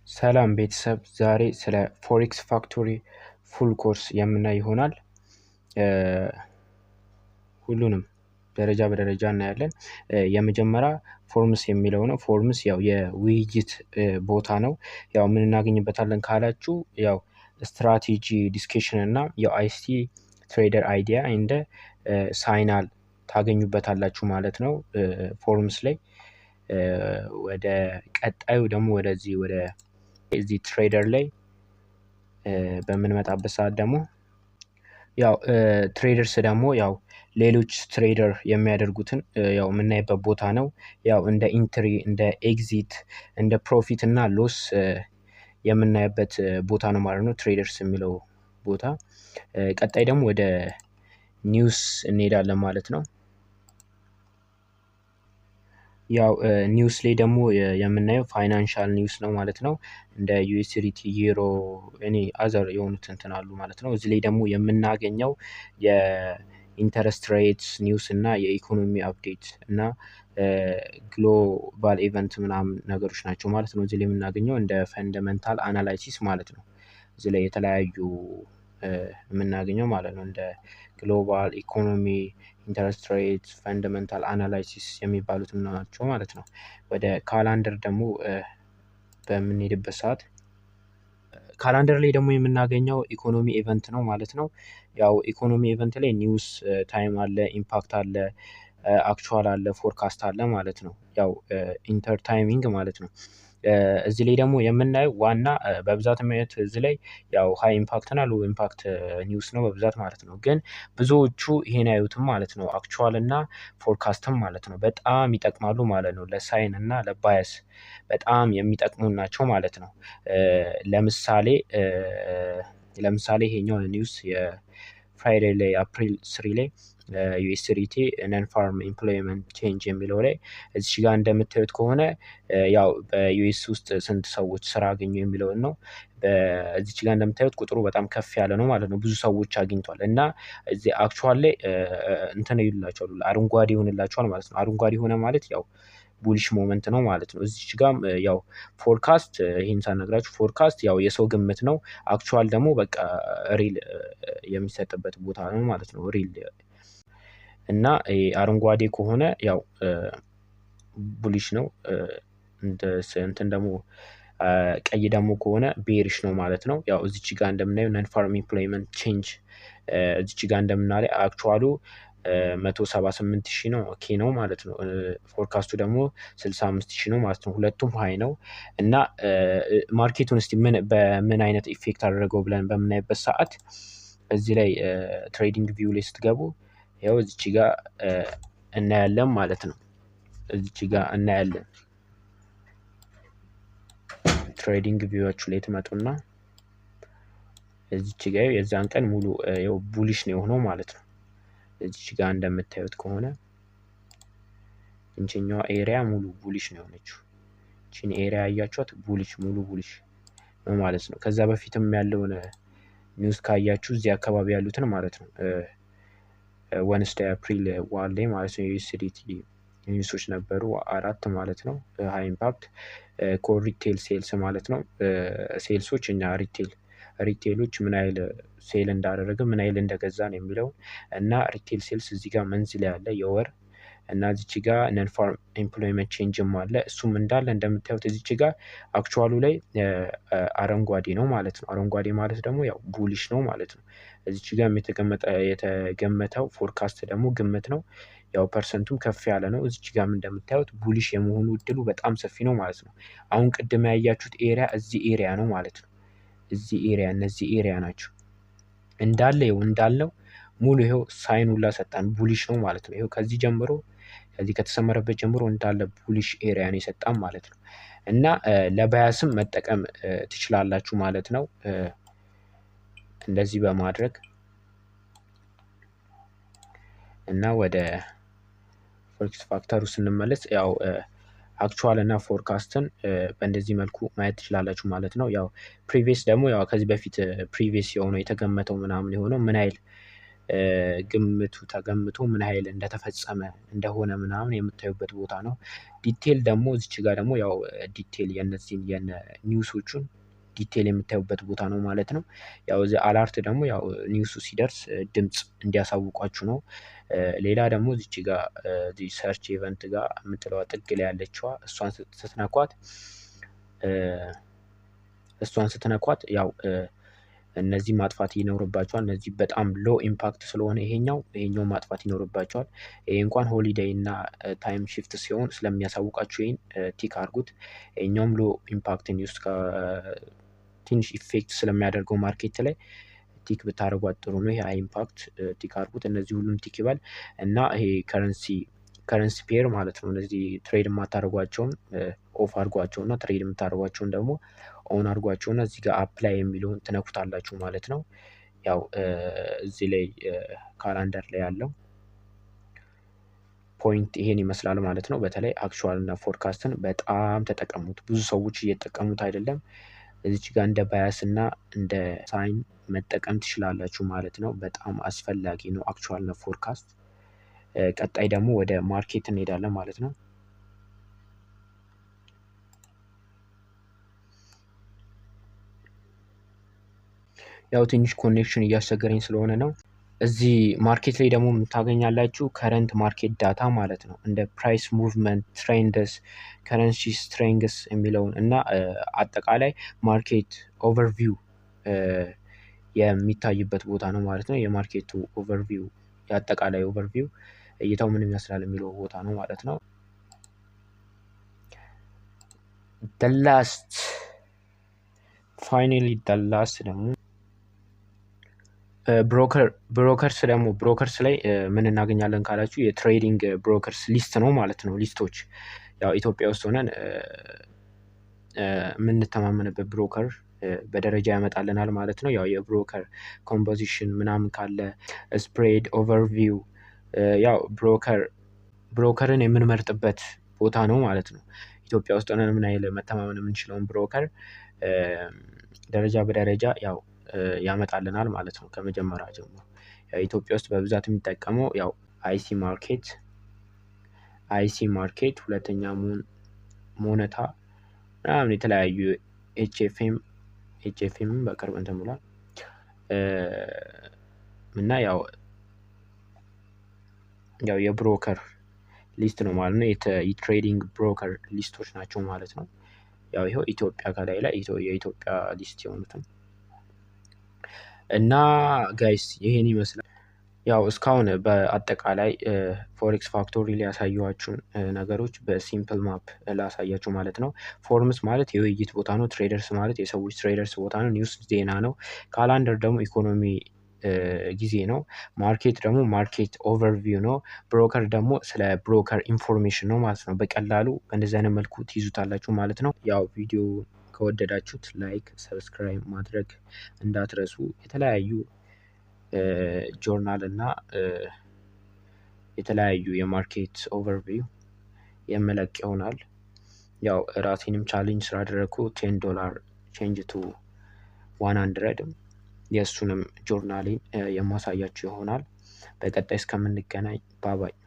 ሰላም ቤተሰብ፣ ዛሬ ስለ Forex Factory full course የምናይ ይሆናል። ሁሉንም ደረጃ በደረጃ እናያለን። የመጀመሪያ forums የሚለው ነው። Forums ያው የውይይት ቦታ ነው። ያው ምን እናገኝበታለን ካላችሁ፣ ያው strategy discussion እና የ ICT trader idea እንደ signal ታገኙበታላችሁ ማለት ነው forums ላይ። ወደ ቀጣዩ ደግሞ ወደዚህ ወደ እዚህ trader ላይ በምንመጣበት ሰዓት ደግሞ ያው traders ደግሞ ያው ሌሎች trader የሚያደርጉትን ያው የምናይበት ቦታ ነው። ያው እንደ entry፣ እንደ exit፣ እንደ profit እና loss የምናይበት ቦታ ነው ማለት ነው traders የሚለው ቦታ። ቀጣይ ደግሞ ወደ news እንሄዳለን ማለት ነው። ያው news ላይ ደግሞ የምናየው financial news ነው ማለት ነው። እንደ USDT፣ ዩሮ፣ any other የሆኑት እንትን አሉ ማለት ነው። እዚህ ላይ ደግሞ የምናገኘው የ interest rate news እና የኢኮኖሚ update እና global event ምናምን ነገሮች ናቸው ማለት ነው። እዚህ ላይ የምናገኘው እንደ fundamental analysis ማለት ነው። እዚህ ላይ የተለያዩ የምናገኘው ማለት ነው፣ እንደ global economy፣ interest rate፣ fundamental analysis የሚባሉት ናቸው ማለት ነው። ወደ calendar ደግሞ በምንሄድበት ሰዓት calendar ላይ ደግሞ የምናገኘው economy event ነው ማለት ነው። ያው economy event ላይ news time አለ፣ impact አለ፣ actual አለ፣ forecast አለ ማለት ነው። ያው enter timing ማለት ነው። እዚህ ላይ ደግሞ የምናየው ዋና በብዛት የሚያዩት እዚህ ላይ ያው high impact እና low impact news ነው በብዛት ማለት ነው። ግን ብዙዎቹ ይሄን አያዩትም ማለት ነው። Actual እና forecast ም ማለት ነው። በጣም ይጠቅማሉ ማለት ነው። ለ sign እና ለ bias በጣም የሚጠቅሙ ናቸው ማለት ነው። ለምሳሌ ይሄኛው news የ Friday ላይ April 3 ላይ USDT non farm employment change የሚለው ላይ እዚች ጋር እንደምታዩት ከሆነ ያው በ US ውስጥ ስንት ሰዎች ስራ አገኙ የሚለውን ነው። እዚች ጋር እንደምታዩት ቁጥሩ በጣም ከፍ ያለ ነው ማለት ነው። ብዙ ሰዎች አግኝቷል እና እዚህ actual ላይ እንትን ይሉላቸዋል፣ አረንጓዴ ይሆንላቸዋል ማለት ነው። አረንጓዴ ሆነ ማለት ያው bullish moment ነው ማለት ነው። እዚች ጋም ያው forecast፣ ይህን ሳነግራችሁ፣ forecast ያው የሰው ግምት ነው። Actual ደግሞ በቃ real የሚሰጥበት ቦታ ነው ማለት ነው። Real እና አረንጓዴ ከሆነ ያው bullish ነው። እንትን ደግሞ ቀይ ደግሞ ከሆነ bearish ነው ማለት ነው። ያው እዚች ጋር እንደምናየው non farm employment change እዚች ጋር እንደምናየው actual ኡ 178,000 ነው፣ okay ነው ማለት ነው። Forecast ኡ ደግሞ 65,000 ነው ማለት ነው። ሁለቱም high ነው። እና market ኡን እስቲ ምን በምን አይነት effect አደረገው ብለን በምናይበት ሰዓት እዚህ ላይ TradingView ላይ ስትገቡ ያው እዚች ጋር እናያለን ማለት ነው። እዚች ጋር እናያለን። TradingView ኣችሁ ላይ ትመጡና እዚች ጋር የዛን ቀን ሙሉ ያው bullish ነው የሆነው ማለት ነው። እዚች ጋር እንደምታዩት ከሆነ እንችኛዋ area ሙሉ bullish ነው የሆነችው። ቺን area ያያችኋት bullish፣ ሙሉ bullish ነው ማለት ነው። ከዛ በፊትም ያለውን news ካያችሁ እዚህ አካባቢ ያሉትን ማለት ነው፣ Wednesday April 1 ላይ ማለት ነው፣ የ USDT news ኦች ነበሩ አራት ማለት ነው። High impact core retail sales ማለት ነው። Sales ኦች እኛ retail ኦች ምን ያህል sell እንዳደረገ፣ ምን ያህል እንደገዛን የሚለውን እና retail sales እዚህ ጋር monthly ላይ ያለ የወር እና እዚች ጋር non farm employment change ም አለ። እሱም እንዳለ እንደምታዩት እዚች ጋር actual ኡ ላይ አረንጓዴ ነው ማለት ነው። አረንጓዴ ማለት ደግሞ ያው bullish ነው ማለት ነው። እዚች ጋር የተገመተው forecast ደግሞ ግምት ነው። ያው percent ኡም ከፍ ያለ ነው። እዚች ጋርም እንደምታዩት bullish የመሆኑ እድሉ በጣም ሰፊ ነው ማለት ነው። አሁን ቅድም ያያችሁት area እዚህ area ነው ማለት ነው። እዚህ area፣ እነዚህ area ናቸው እንዳለ። ይኸው እንዳልነው ሙሉ ይኸው sign ሁላ ሰጣን፣ bullish ነው ማለት ነው። ይኸው ከዚህ ጀምሮ፣ ከዚህ ከተሰመረበት ጀምሮ እንዳለ bullish area ነው የሰጣን ማለት ነው። እና ለ bias ም መጠቀም ትችላላችሁ ማለት ነው። እንደዚህ በማድረግ እና ወደ Forex Factory ስንመለስ ያው actual እና forecast ን በእንደዚህ መልኩ ማየት ትችላላችሁ ማለት ነው። ያው previous ደግሞ ያው ከዚህ በፊት previous የሆነው የተገመተው ምናምን የሆነው ምን ያህል ግምቱ ተገምቶ ምን ያህል እንደተፈጸመ እንደሆነ ምናምን የምታዩበት ቦታ ነው። Detail ደግሞ እዚች ጋር ደግሞ ያው detail የነዚህን የነ news ኦቹን detail የምታዩበት ቦታ ነው ማለት ነው። ያው እዚህ alert ደግሞ ያው news ኡ ሲደርስ ድምጽ እንዲያሳውቋችሁ ነው። ሌላ ደግሞ እዚች ጋር እዚህ search event ጋር የምትለዋ ጥግ ላይ ያለችዋ እሷን ስትነኳት ያው እነዚህ ማጥፋት ይኖርባቸዋል። እነዚህ በጣም low impact ስለሆነ ይሄኛው ማጥፋት ይኖርባቸዋል። ይሄ እንኳን holiday እና time shift ሲሆን ስለሚያሳውቃችሁ ይሄን tick አድርጉት። ይሄኛውም low impact news ትንሽ effect ስለሚያደርገው market ላይ tick ብታደርጓት ጥሩ ነው። ይሄ high impact tick አድርጉት። እነዚህ ሁሉም tick ይበል እና ይሄ currency pair ማለት ነው። እነዚህ trade የማታደርጓቸውን off አድርጓቸው እና trade የምታደርጓቸውን ደግሞ on አድርጓቸው እና እዚህ ጋር apply የሚለውን ትነኩታላችሁ ማለት ነው። ያው እዚህ ላይ calendar ላይ ያለው point ይሄን ይመስላል ማለት ነው። በተለይ actual እና forecast ን በጣም ተጠቀሙት። ብዙ ሰዎች እየተጠቀሙት አይደለም። እዚች ጋር እንደ bias እና እንደ sign መጠቀም ትችላላችሁ ማለት ነው። በጣም አስፈላጊ ነው actual እና forecast። ቀጣይ ደግሞ ወደ market እንሄዳለን ማለት ነው። ያው ትንሽ connection እያስቸገረኝ ስለሆነ ነው። እዚህ market ላይ ደግሞ የምታገኛላችሁ current market data ማለት ነው። እንደ price movement፣ trends፣ currency strengths የሚለውን እና አጠቃላይ market overview የሚታይበት ቦታ ነው ማለት ነው። የ market ኡ overview፣ የአጠቃላይ overview እይታው ምን ይመስላል የሚለው ቦታ ነው ማለት ነው። The last, finally, the last ደግሞ broker። Brokers ደግሞ brokers ላይ ምን እናገኛለን ካላችሁ የ trading brokers list ነው ማለት ነው። List ኦች ያው ኢትዮጵያ ውስጥ ሆነን የምንተማመንበት broker በደረጃ ያመጣልናል ማለት ነው። ያው የ broker composition ምናምን ካለ፣ spread overview፣ ያው broker ን የምንመርጥበት ቦታ ነው ማለት ነው። ኢትዮጵያ ውስጥ ሆነን ምን ያህል መተማመን የምንችለውን broker ደረጃ በደረጃ ያው ያመጣልናል ማለት ነው። ከመጀመሪያ ጀምሮ ኢትዮጵያ ውስጥ በብዛት የሚጠቀመው ያው IC Market፣ ሁለተኛ ሞነታ ምናምን፣ የተለያዩ HFM በቅርብ እንትን ብሏል እና ያው የ broker list ነው ማለት ነው። የ trading broker list ኦች ናቸው ማለት ነው። ያው ይኸው ኢትዮጵያ ከላይ ላይ የኢትዮጵያ list የሆኑትን እና guys ይሄን ይመስላል። ያው እስካሁን በአጠቃላይ Forex Factory ላይ ያሳየኋችሁን ነገሮች በ simple map ላሳያችሁ ማለት ነው። Forums ማለት የውይይት ቦታ ነው። Traders ማለት የሰዎች traders ቦታ ነው። News ዜና ነው። Calendar ደግሞ ኢኮኖሚ ጊዜ ነው። Market ደግሞ market overview ነው። Broker ደግሞ ስለ broker information ነው ማለት ነው። በቀላሉ በእንደዚህ አይነት መልኩ ትይዙታላችሁ ማለት ነው። ያው ቪዲዮ ከወደዳችሁት like፣ subscribe ማድረግ እንዳትረሱ። የተለያዩ ጆርናል እና የተለያዩ የ market overview የምለቅ ይሆናል። ያው ራሴንም challenge ስላደረግኩ $10 change to 100 የእሱንም ጆርናሌን የማሳያችሁ ይሆናል። በቀጣይ እስከምንገናኝ bye bye።